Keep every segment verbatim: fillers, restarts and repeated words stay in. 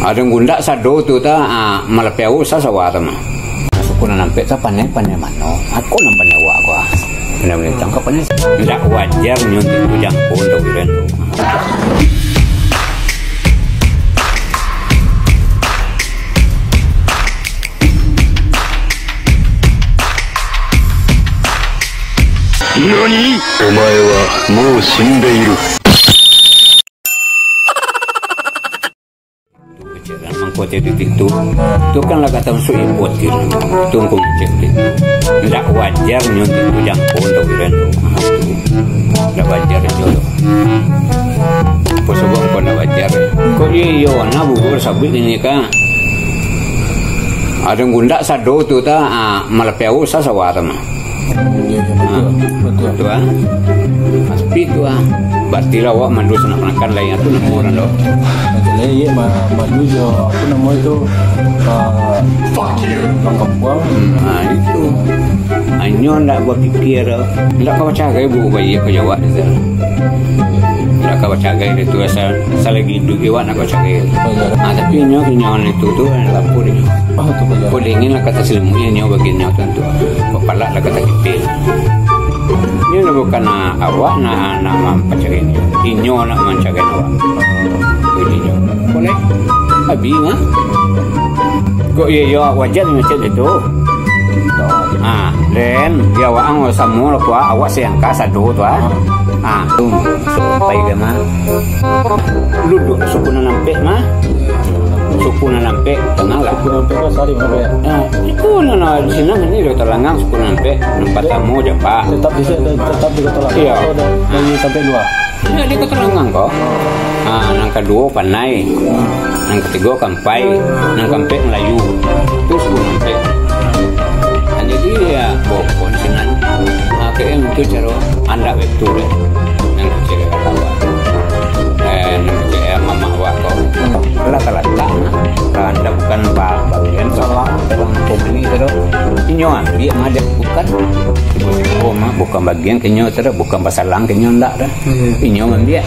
Ado gundak sado tu ta, ah, malapeh awak usah sawa tu mah. Suku nan ampek tu pandai, pandai mano? Aku nan pandai awak ko, ah. Pandai malintang ko pandai. Ndak wajar nyo tu jangko untuak bidan tu. Nani? Omae wa mou shindeiru. Mangko jadi tintu. Tu kan lah kata masuk ipotin. Tunggu cek tintu. Ndak wajar nyo tintu jangko untuak bidan tu. Ndak wajar jo tu. Apo sabab kau ndak wajar? Kok iyo, iyo, nah, bubur sabuik ini ka. Ado gundak sado tu ta, ah, malapeh awak usah sawa tu mah. Iyo, iyo, betul. Ah. Betul. Betul, ah. Tapi tu, ah. Berarti lah awak mandu sanak panakan lain tu namo urang tu. Macam lain, iya, ma-, mandu jo, apa nama itu, ah, urang kampuang. Hmm, ah, itu. Inyo ndak bapikia tu. Ndak ka bacarai bu, baiak ka jawab tu. Ndak ka bacarai tu, asal, asal lagi iduik awak ndak ka bacarai. Oh, iya. Ah, tapi inyo, inyo itu tu, lapor inyo. Oh, tu bajalan. Kok dingin lah kata selimutnya nyo bagian nyo tu, tu. Kok palak lah kata kipil. Ini lah bukan, ah, awak nak, nak mampacarai inyo. Inyo nak mampacarai awak. Bunyi nyo. Boleh? Abi mah. Kok iyo, iyo, wajar nyo cek itu. Ah, den, di awak ang samo lah kuah, awak sayang ka sado tu, ah. Ah, tu. Pai ka mah. Luduk suku nan ampek mah. Suku nan ampek, tangah lah. Suku nan ampek tu asal di mana, ya? Ah, iko nan, ah, di sinan ni Kota Langang suku nan ampek. Nan partamo Jambak. Tetap di, tetap di Kota Langang. Iya. Atau dari, dari sampai dua? Iya, di Kota Langang ko. Ah, nan kaduo Panai. Nan katigo Kampai. Nan kaampek Malayu. Tu suku nan ampek. Ah, jadi, ya, pokok di sinan. Ah, K M tu caro andak batua deh. Nan kecek awak. Eh, nan kecek mamak awak ko. Lah talatak, nah. Lah anda bukan ba-, bagian salah. Urang komuni tu. Inyo ambiak mah dek bukan. Ibu siko mah bukan bagian ka inyo tu, bukan basalang ka inyo ndak tu. Iya. Inyo ambiak.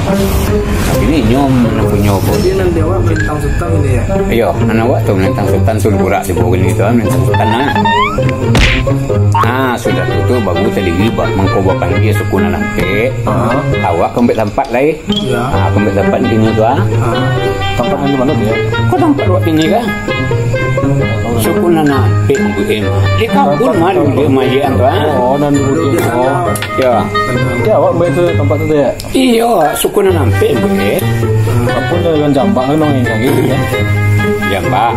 Tapi ni inyo nan punyo ko. Jadi nan di awak malintang sutan ini, ya? Iyo, nan awak tu malintang sutan, Suluburak di bawah ini tu, malintang sutan, nah. Ah, sudah tu, tu baru tadi ba-, mangko bapanggia suku nan ampek. Ah. Awak ka ambiak tampat lai. Iya. Ah, ka ambiak tampat di siko tu, ah. Ah. Tampat nan di mano tu, ya? Ko tampat awak kini ka? Suku nan ampek, Bu Em. Di kampung mah dulu dia mayik tu, ah. Oh, nan dulu dia. Oh. Ya. Jadi awak ambiak tu tampat tu, ya? Iyo, suku nan ampek, Bu Em. Apo nan Jambak tu, nan lagi, ya? Jambak.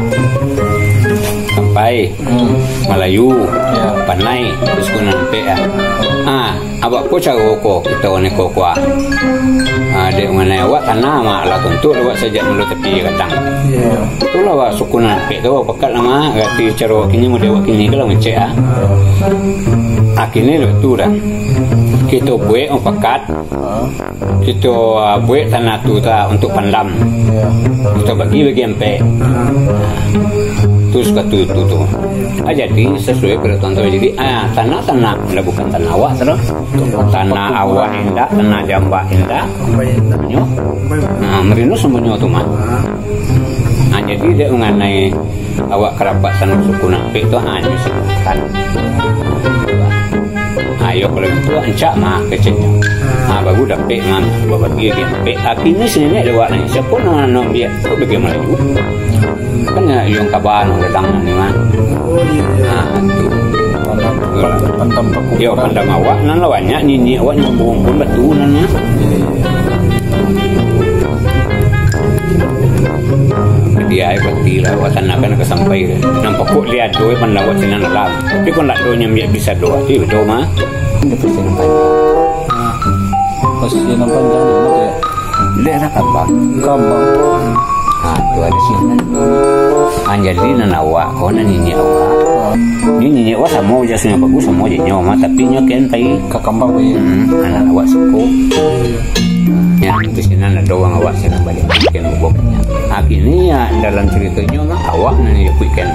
Kampai. Hmm. Malayu. Ya. Panai. Suku nan ampek, ah. Ah. Awak ko caro ko, kito ni ko kuah. Ah, dek manganai awak tanah mah lah tuntuak awak sajak mulo tapi gadang. Iya. Itulah awak suku nan ampek tu, awak pakat lah mah, rati caro awak kini, model awak kini ko lah ngecek ah. Ah, kini lah tu dah. Kito buek mupakat. Ah. Kito, ah, buek tanah tu ta untuak pandam. Iya. Kito bagi, bagi ampek. Ah. Tu suka tu, tu, tu. Ah, jadi, sasuai peraturan tu. Jadi, ah, tanah-tanah, lah bukan tanah awak tu. Tanah awak indak, tanah Jambak indak. Nyo. Ah, marino samonyo tu mah. Ah, jadi, dek manganai awak karabat tanah suku nan ampek tu, ah, nyo silakan. Ah, iyo, kalau itu, rancak mah, keceknyo. Ah, baru dapek mah, babagi lagi ampek. Tapi ni sini dek awak nyo. Siapo nan, nan ambiak? Kok bagi Malayu? Kan ya, yang kabar nan gadang nan ni mah. Oh, iya, iya. Ah, tu. Pandam, pandam pakuburan. Yo, pandam awak nan lah banyak, niniak awak nyo bumbun batu nan mah. Iya, iya. Dia ai pati lah, awak tanah kan ka sampai. Nan pokok dia ado pandam awak sinan dalam. Tapi kok ndak ado nyo ambiak bisa doa, tapi betul mah. Ndak pasti nampak. Ah. Pasti nampak jangan dulu ya. Daerah Kambang. Kambang. Ah, tu ado sinan. Ah, jadi nan awak, ko nan niniak awak. Ah. Ni niniak awak samo je, Sungai Bagus samo je nyo mah, tapi nyo kan pai. Ka Kambang pai. Hmm, anak awak siko. Iya. Ya, di sinan ado urang awak sinan baliak kan bubuknyo. Ah, kini ya dalam caritonyo mah awak nan nyo puikan.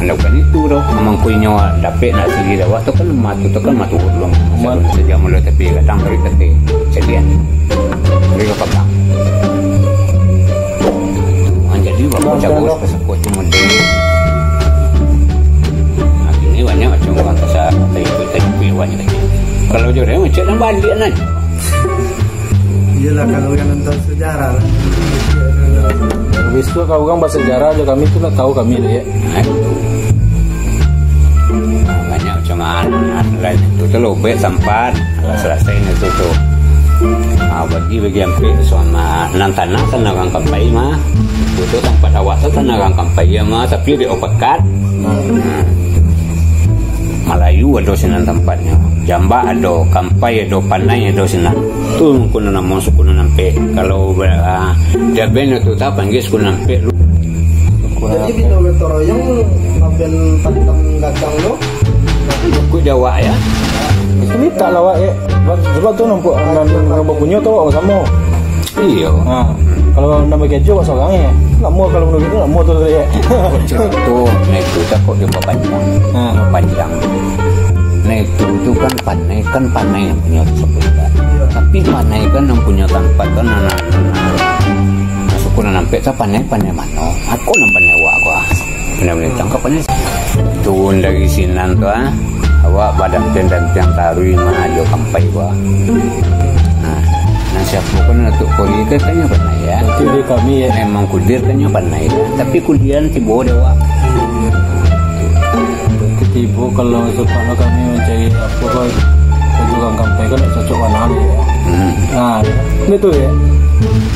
Alah, bukan itu doh. Mangko inyo dapek nak sigi dawah tu kan matu tu kan matu urang. Mat- Saja mula tapi kadang dari tete. Jadian. Dari kota. Bagus, bagus, bagus. Nah, kini banyak macam urang kasa, tapi itu, tapi itu banyak lagi. Kalau jodoh, macam nang baliak, nah. Iyolah, kalau urang nan tahu sejarah lah. Habis tu, kalau urang basejarah jo kami tu, nak tahu kami, Dek. Nah, itu. Banyak macam mana, lain itu tu lobek sampat. Lah salasai nyo tu, tu. Ah, bagi, bagi ampek tu sama. Nan tanah, tanah urang Kampai mah. Tu, tu tampat awak tu tanah urang Kampai mah, tapi dek opakat. Hmm. Malayu ado sinan tampatnyo. Jambak ado, Kampai ado, Panai ado sinan. Tu suku nan namo suku nan ampek. Kalau, ah, Jaben tu tapanggia suku nan ampek lu. Jadi, bila gotong royong, Raben Pantang Gadang tu, Ikut jo awak, ya. Itu mintak lah awak, ya. Sebab, sebab tu nampak nan, nan bapunyo tu awak basamo. Iyo. Ha. Kalau nan bagi ajo awak sorang, ya. Nak mua kalau menurut itu, nak mua tu, ya. Contoh, nah itu takut dia panjang. Ha. Panjang. Nah itu tu kan Panai, kan Panai nan punyo sabuik. Tapi Panai kan nan punyo tampat kan anak, anak, anak suku nan ampek tu Panai, Panai mano? Aku nan Panai awak ko, ah. Pandai balintang ka Panai. Turun dari sinan tu, ah, awak badantiang-dantiang taruih mah jo Kampai ko, ah. Nah, nan siapo kan Datuk Kori kan, kan nyo Panai, ya. Berarti di kami, ya. Memang kudir kan nyo Panai, ya. Tapi kudian tibo di awak. Berarti tibo kalau seumpama kami mancari apo ko, baju urang Kampai kan nak cocok warna ni, ya. Hmm. Nah, betul, ya.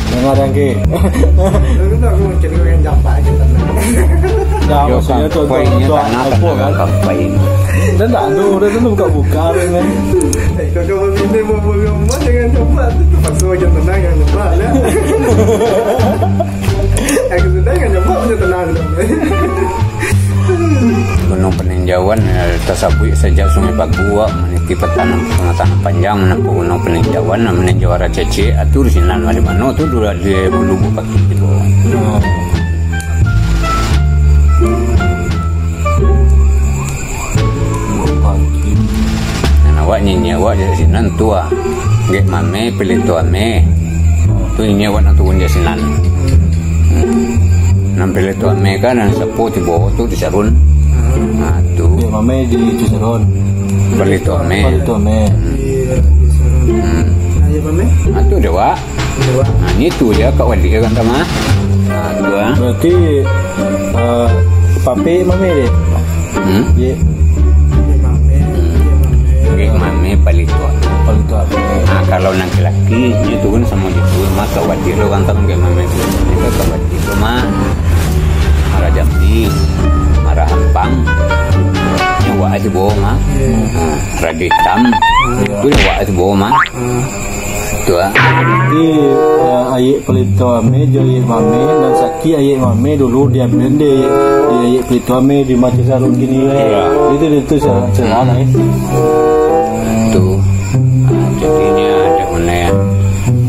Dengar, Angki. Lu tu aku mungkin kau yang jampak aja, tenang. Dah, yo, maksudnya tu, Kampai tu, ni tu, tanah, apa, tanah kan? Kampai. Dah tak ada, dah tu buka-buka, kan? Eh, kau, kau bini mau, mau, mau, jangan jampak tu, tu pasal macam tenang, jangan jampak, ya. Aku sudah jangan jampak, macam tenang, sudah. Gunung Peninjauan, eh, tasabuik sajak Sungai Pagu, wak, maniti patanan, patanan panjang, manampuah Gunung Peninjauan, Meninjau Arah Cecek, atu di sinan, di mano tu, dulu di Bulu Bupati tu. Hmm. Bupati. Nan awak nyinyia awak di sinan tu, ah. Gek Mame, Pelito Ame. Tu nyinyia awak nak turun di sinan. Hmm. Nan Pelito Ame kan, nan sapo tibo tu di Sarun. Hmm. Nah, tu. Gek Mame di Cisarun. Pelito Ame. Pelito Ame. Hmm. Iya, di Sarun. Hmm. Nah, iya, Mame. Nah, tu dah, wak. Nah, ni tu je kak walik kan sama. Nah, tu ah. Berarti, eh, papik Mame, Dek? Hmm? Ye. Ye Mame, ye Mame. Gek Mame Palito. Palito. Nah, kalau nan laki-laki, ni turun samo je tu, mah kak walik lo kan sama Gek Mame tu. Ni kak walik lo mah. Marah Jambi, Marah Ampang. Ni wak aja bohong, ah. Ye. Nah, Raja Hitam. Ye. Tu wak aja bohong, ah. Hmm. Tu ah. Jadi, eh, Ayek Pelito Ame jo Ayek Mame, nan sakik Ayek Mame dulu diambiak di, di Ayek Pelito Ame di Mace Sarun kini, eh. Iya. Itu, itu sa-, salah, eh. Tu. Ah, jadinyo, cak mano,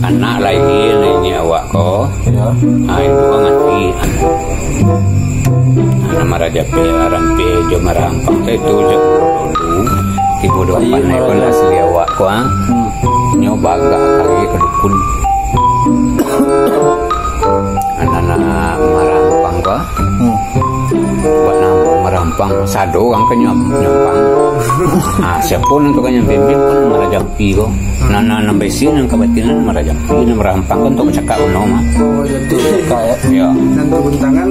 anak lahia, lahia awak ko. Iya. Ah, itu kan mati. Nah, Marah Jambi, Marah Ampang tu, itu je dulu. Tibo dua Iya, panek Marah kon Jambi. Asli awak ko, ah. Hmm. Nyo bagak kari ka dukun. Anak-anak Marah Ampang ko, ah. Hmm. Buat namo Marah Ampang, sado urang ka nyam-, nyampang. Ah, siapo nan ka nyambiak-ambiak kan Marah Jambi ko. Nan, nan, nan baisi nan kabatinan Marah Jambi, nan Marah Ampang kan tu bacakak uno mah. Oh, jadi Kak, ya? Ya. Nan turun tangan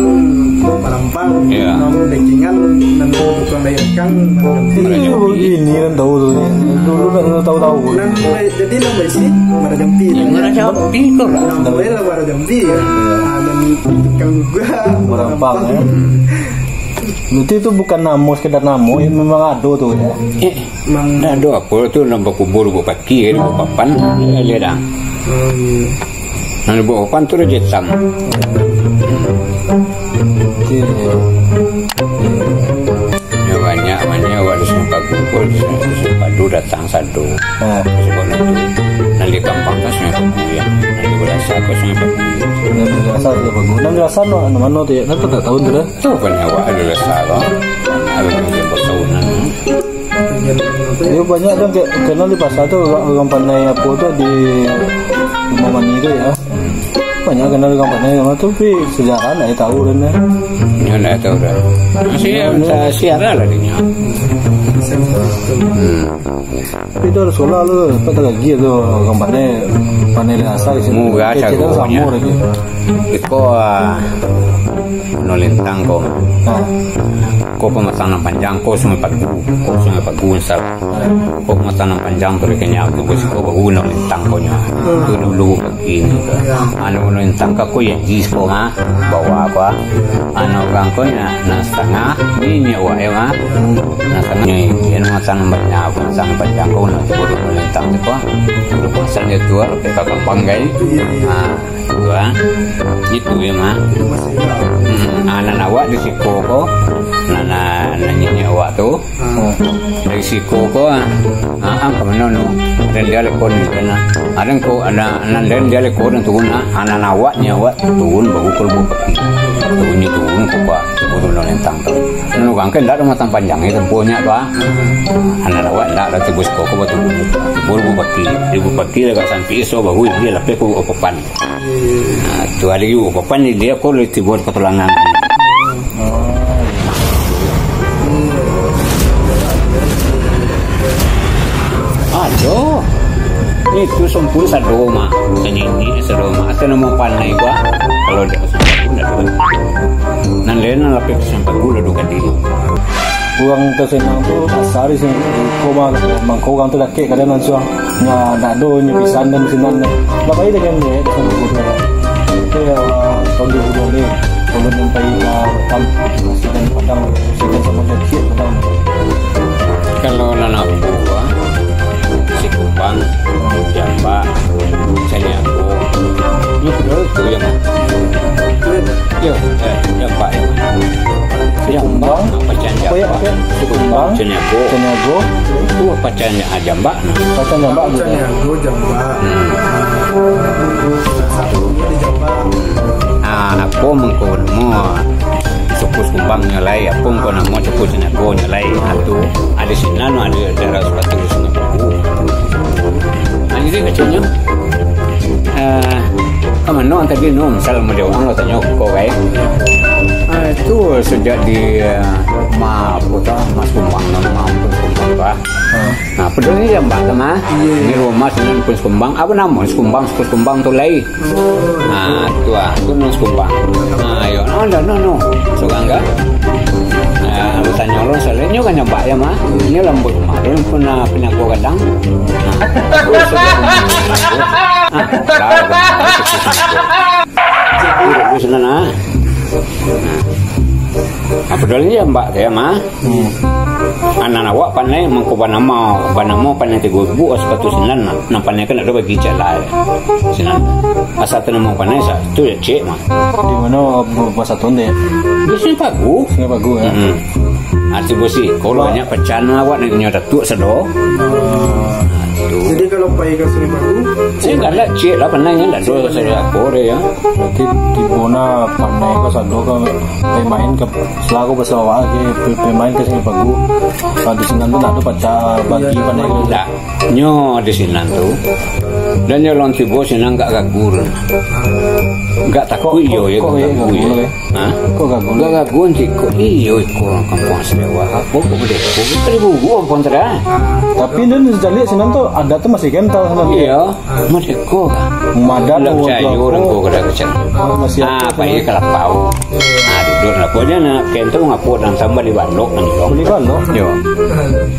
Marah Ampang, Ya. Nan backingan, nan tukang dayakkan Marah Jambi. Marah Jambi. Ini kan tahu tu, ya. Dulu kan tahu-tahu. Nan ba-, jadi nan baisi Marah Jambi. Ya, Marah Jambi tu lah. Nan bae lah Marah Jambi, ya. Ah, nan tukang juga Marah Ampang, ya. Hmm. Berarti itu bukan namo, sekedar namo, ya, memang ado tu, ya. Eh, Mang- Ndak ado apo tu, nan bakubur Lubuk Paki, Lubuk Papan, eh, lihat dah. Oh, iya. Nan Lubuk Papan tu Raja Hitam. Oke. Ya, banyak, banyak awak di Sungai Pagu, di Sungai Padu datang sado. Ah. Sebab nan tu, nan di Kampang tu Sungai Pagu, ya. Nan di Belasah tu Sungai Pagu. Nan di Belasah tu Pagu. Nan di Belasah no, anu mano tu, ya? Nan tak tahu tu dah. Tu kan awak ada Belasah, kan? Ada yang bertahunan, hmm. Yo, banyak kan, kayak, karena di pasar tu orang, orang pandai apo tu di Rumah Mani tu, ya. Banyak kenal urang pandai, urang tu, tapi sejarah ndak tahu kan, eh. Nyo ndak tahu dah. Masih ya, sa-, siaran lah dia. Hmm. Tapi tu ada solah tu, apa tak lagi tu, urang pandai, pandai dah asal sih. Murah. Kecil kan cagonyo. Samo lagi. Iko, ah, Gunung Lintang ko. Ha. Ko pamatang nan panjang, ko Sungai Pagu. Ko Sungai Pagu, misal. Ko pamatang nan panjang tu, di Kenyau tu, ko siko baru Gunung Lintang ko nyo. Tu dulu. Ini tu. Anu, Gunung Lintang ka ko ya, jis ko, ha. Bawah ko, ha. Anu, urang ko nyo, nan satangah, ni, ni awak ya, ha. Nan satangah, ni, ni, nan satangah banyak, nan satangah panjang ko, nan tu Gunung Lintang tu ko. Gunung Pasang dia tu, ha, ka Kapang, kai. Ha, tu, ha. Itu ya, ha. Hmm, ha, nan awak di siko ko, nan, nan, nan nini awak tu. Dari siko ko, ah, ah, ah, ka mano no? Dan dia leko ni, dan, ah, dan ko, ada, nan dan dia leko dan turun, ah, anan awak ni awak turun baru ko Lubuk Pakik. Turun ni turun ko, ko, turun Gunung Lintang tu. Nan urang kan ndak ado matang panjang, eh, tempuhnyo tu, ah. Anan awak ndak ado tibo siko ko baturun. Tibo Lubuk Pakik. Lubuk Pakik agak sampai iso baru dia lapeh ko Okopan. Ah, tu ado juo Okopan ni, dia ko tibo di Patulangan. Ado. Itu sumpun sado, Mak. Sanini sado, Mak. Asa namo panai gua. Kalau dak sumpun, dak ado. Nan lain nan lapeh sumpun gua lah duo kali. Urang Tasinang tu kasar di siko, mah, mangko urang tu dakek kadang lansuang. Nyo, ndak ado nyo pisan dan sinan. Lah pai dengan duit sama guru. Itu ya, tahun dua ribu dua ni, ulun nan pai ka Batam, masih dan Padang, masih dan sama dakek Padang. Kalau nan aku, ah, Sikumbang, Jambak, Caniago. Ni kedua tu yang Yo, eh, Jambak. Jambak. Pacan Jambak. Apa ya, apa ya? Sikumbang. Caniago. Caniago. Itu Pacan, ah, Jambak. Pacan Jambak. Pacan Jambak. Hmm. Salah satunya di Jambak. Ah, apo mangko namo suku Sikumbang nyo lai, apo mangko namo suku Caniago nyo lai. Ah, tu, ado sinan, ado daerah Sukatu di Sungai Pagu. Ah, jadi kecilnyo. Eh, ka mano tadi no, misal model urang lah tanyo ko, kan? Ah, itu sajak di, eh, ma, apo tu, Mas Kumbang, nama Mas Kumbang tu, ah. Hmm. Nah, padahal ni Jambak tu mah. Iya. Di rumah sinan pun Sikumbang. Apa nama? Sikumbang, Sikumbang tu lai. Nah, tu ah, tu no Sikumbang. Nah, yo, no, no, no, no. Surang ka? Nah, batanyo lo, salanyo kan Jambak ya, mah. Ini lambut rumah, dia pun, ah, pinangko gadang. Nah, terus sudah. Ah, lah, terus, terus, nah. Nah, padahal ni Jambak tu ya, mah. Hmm. Anan awak panai mangko banamo, banamo panai tigo ibu, sepatu sinan, nah. Nan panai kan ado bagi jalan. Sinan. Asa tu namo panai sa, tu ya cek mah. Di mano, bu-, buah satu ni? Di Sungai Pagu. Sungai Pagu, ya. Mm-mm. Ah, tibo siko lo banyak pacan awak ni nyo datuak sado. Ah. Jadi kalau pai ka Sungai Pagu? Saya enggak ada cek lah, panai nyo ndak ado sado apo dia ya. Berarti tibo na panai ka sado ka, pai main ka Selaku pesawa ke pe-, pemain ke Sungai Pagu. Kalau di sinan tu ndak ado pacah bagi. Iya, panai tu. Ndak. Nyo di sinan tu. Dan nyo lawan tibo sinan gak gagur. Gak takuik iyo, iyo, kok gak gagur, gagur, ya. Ha? Kok gagur? Gak gagur, nanti kok iyo, iko urang kampuang Salewa. Apo kok beko? Kok tadi bubuak kampuang tadi, ah? Tapi nan sejak sinan tu adat tu masih kental sinan. Iya. Madeko ka? Madat. Ndak picayo urang ko kada kecek. Ah, masih. Ah, pai ka lapau. Ah, duduak lapau ja nak, kento ngapo dan tambah di balok kan. Bali balok? Yo.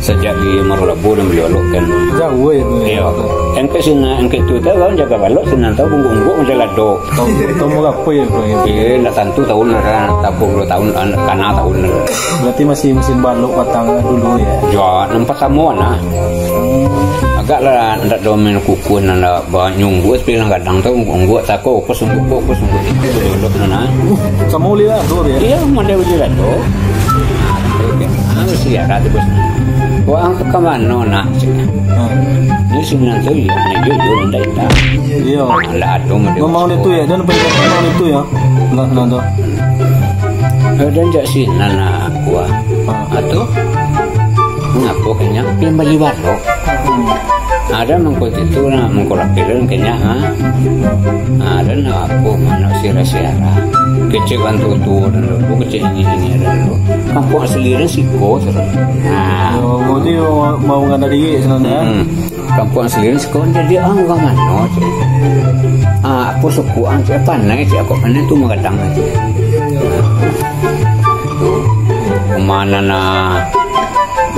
Sajak di Marulabu dan bali balok kan. Jauh, eh, tu. Iyo. Engke sina, engke tu tau kan jago balok, sinan tau bungguk-bungguk macam ladok. Taun, taun barapo ya, Bang? Eh, ndak tantu taun lah, kan. Tabuang duo taun, kan, kana taun lah. Berarti masih musim balok patang dulu ya? Ya, nan patamo nah. Hmm. Agak lah ndak ado main kukuh, ndak ba-, nyungguak, tapi kadang-kadang tu ungguak tako, kos ungguak, kos ungguak. Itu dulu nah. Uh, samo lihat tu ya? Iya, model macam tu. Ah, mesti ada tu, Bos. Wah, ka mano nak? Hmm. Ni sinan tu ya, nak jujur ndak indak. Iya. Lah ado model. Memang itu ya, dan memang itu ya. Nah, nah, tu. Eh, dan jak sinan lah aku, ah. Ah. Atu, ngapo kenyang, pian bali balok. Hmm. Ada mangko itu nak mangko laki dan kenyak, ha. Ha, dan nak apa, nak sirah-sirah. Kecek kan tu, tu, dan tu, kecek ini, ini, dan tu. Kampung asli dan siko, terus. Ha. Oh, jadi mau, mau ngada diri sebenarnya. Hmm. Kampung asli ni siko jadi, ah, urang mano, cek. Ah, apo suku ang, cek, panai, cek, ako panai tu magadang, cek. Kama nan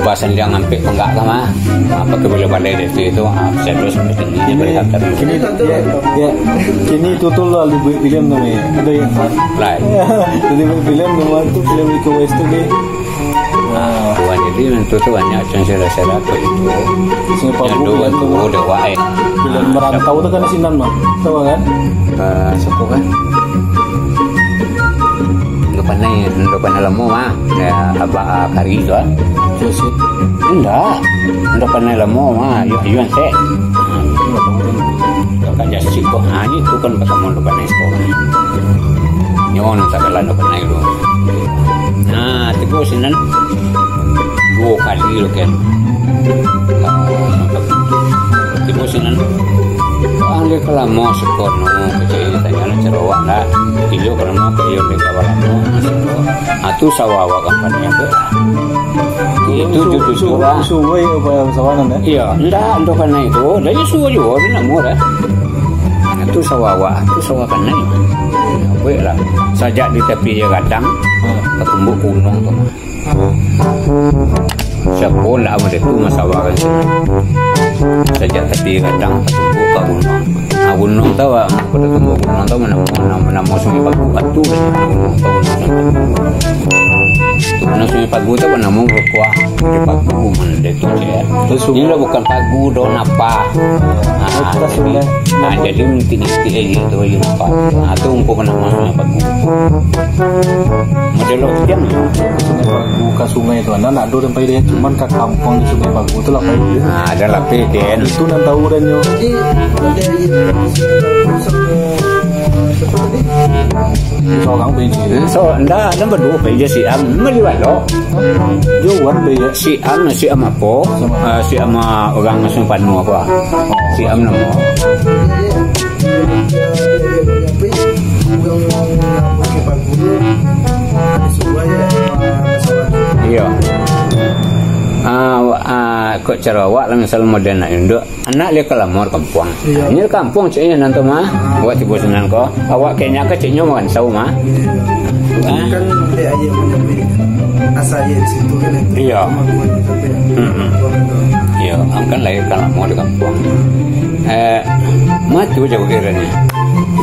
basandiang ampek panggak ka mah. Apo tu buliah balai dari situ, ah, bisa terus sampai tinggi, kini, boleh kata. Kini, ya, ya. Kini tu tu lalu buat filem tu, ya. Ada yang Lai. Jadi buat filem nama tu, filem Iko Uwais tu, deh. Ah, wan jadi nantu tu banyak cun sira-sira tu itu. Sungai Pagu. Yang dulu kan tu, tu dewek, eh. Filem Merantau tu kan sinan mah. Tahu kan? Eh, siapa kan? Ndak panai, ndak panai lamo mah. Ya, abah, ah, kari tu, ah. Terus, indak. Ndak panai lamo mah. Yu-, yuan sek. Kakak Jasik tu, ha, itu kan pertama ndak panai sekolah. Nyo nan sagalo ndak panai tu. Nah, tibo sinan duo kali lo kan. Tibo sinan. Ang dek lamo sekono, kecil tanya lah cerawak lah. Iyo, kalau mau ke iyo, dek lamo, sekolah. Ah, tu sawah awak kampanye tu. Itu su-, tu, tu, su-, tu lah. Suwai apa sawah nan, eh? Iya, ndak, ndak kanai tu. Dari suwai juga, tu namo dah. Ah, tu sawah awak, tu sawah kanai. Baiklah. Sajak di tapi je gadang, hmm, tatumbuk gunung tu. Siapo lah amun itu masalah kan. Sajak tapi gadang tatumbuk ka gunung. Ah, gunung tu, ah, pado tumbuah gunung tu, manamo, manamo, manamo Sungai Pagu. Atu, gunung tu, gunung Sungai Pagu. Tu gunung Sungai Pagu tu, manamo Bakuah. Sungai Pagu, mana dia tu, cek. Terus sungai. Ini lah bukan pagu, daun apa. Ah, terus jadi, sungai. Ah, jadi, mintik-mintik aja tu, aja apa. Ah, tu ungkup manamo Sungai Pagu. Model lo tiang. Sungai Pagu ka sungai tu, anak nak ado sampai dia, cuman ka kampuang di Sungai Pagu tu lah, Pak. Ah, ada lah, Pi, kan. Itu nan tahu dan nyo. Jadi, ada yang sama, siapa tadi? Seorang P J. So, ndak, ndak berdua P J si Am, mali balo. Yo, wan P J. Si Am, si Am apo? Sama. Ah, si Am, ah, urang Sungai Pagu apo? Si Am namo. Iyo. Ah, ah, kok caro awak lah, misal model anak induak, anak liak ka lamo di kampuang. Iyo. Ini di kampuang caknyo nan tu mah. Ah. Awak tibo sinan ko. Awak kanyak ka caknyo maransau mah. Iyo. Ah. Kan dia aja punya asal dia di situ kan itu. Iyo. Rumah gua di situ ya. Mm-mm. Gua kan tahu. Iyo, ang kan lahir ka lamo di kampuang. Eh, matu jauah kiranya.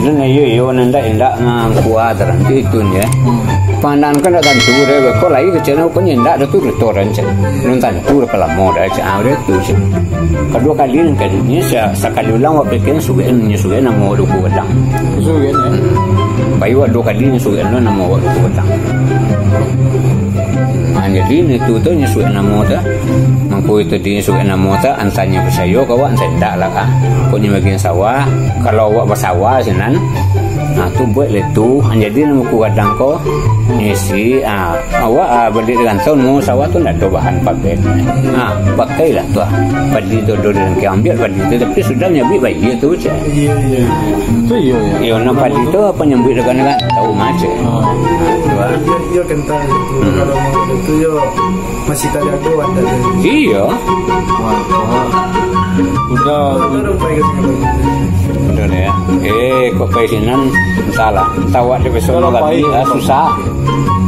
Dan iyo, iyo, nan indak, indak ngangkua taranti itu, ya. Hmm. Pandangan kan indak tantu, deh. Kok lahir kecil, pokoknya indak, dah tu restoran, cek. Nan tantu, dah ka lamo, dah, cek. Ah, udah tu, cek. Kadua kali, nan kali ni, sa-, sakali ulang, awak pikir, sugan, nyo sugan, namo duku gadang. Sugan, ya? Hmm. Pai awak dua kali, nyo sugan, namo awak duku gadang. Ah, jadi, itu tu, nyo sugan namo tu. Mangko itu di suwek namo tu, antah nyo picayo ka awak, antah indak lah ka. Kok nyo bagian sawah, kalau awak basawah sinan, nah, tu buek lah tu. Jadi namo ku gadang ko, ngisi, ah, awak, ah, bali di rantau, namo sawah tu ndak ado bahan pakai. Ah, pakai lah tu, ah. Padi tu ado di rangkaian, ambiak padi tu, tapi sudah nyo ambiak baiak tu, cek. Iyo, iyo. Tu iyo, iyo. Iyo, nan padi tu apo nyambuik dengan rantau mah, cek. Ah. Ah, tu, ah. Iyo, iyo, kental tu. Hmm. Kalau mau tu, yo, masih tajago anda tu. Iyo. Wah, wah. Udah. Udah, udah, pai ka sini, pai. Udah deh, ya. Eh, kok pai sinan, entahlah. Entah awak di besok kalau lagi, pai, ah, susah.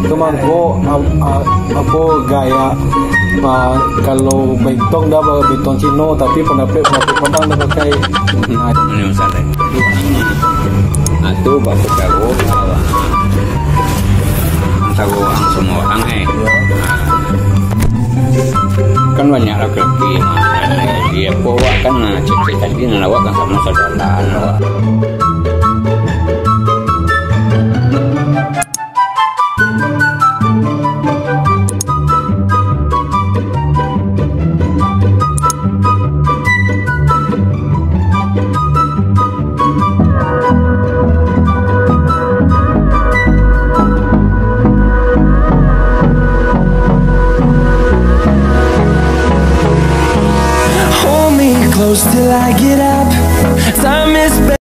Itu mangko, ap-, ap-, apo gaya, ah, kalau betong dah, betong Cino, tapi penapek, penapek Padang dah pakai. Nah. Ini masalah. Atu baku tahu, tahu ang sama orang, eh. Kan banyak laki-laki, nah, dia po awak kan, nah, cek-cek tadi, nah, awak kan sama saudara, nah, awak.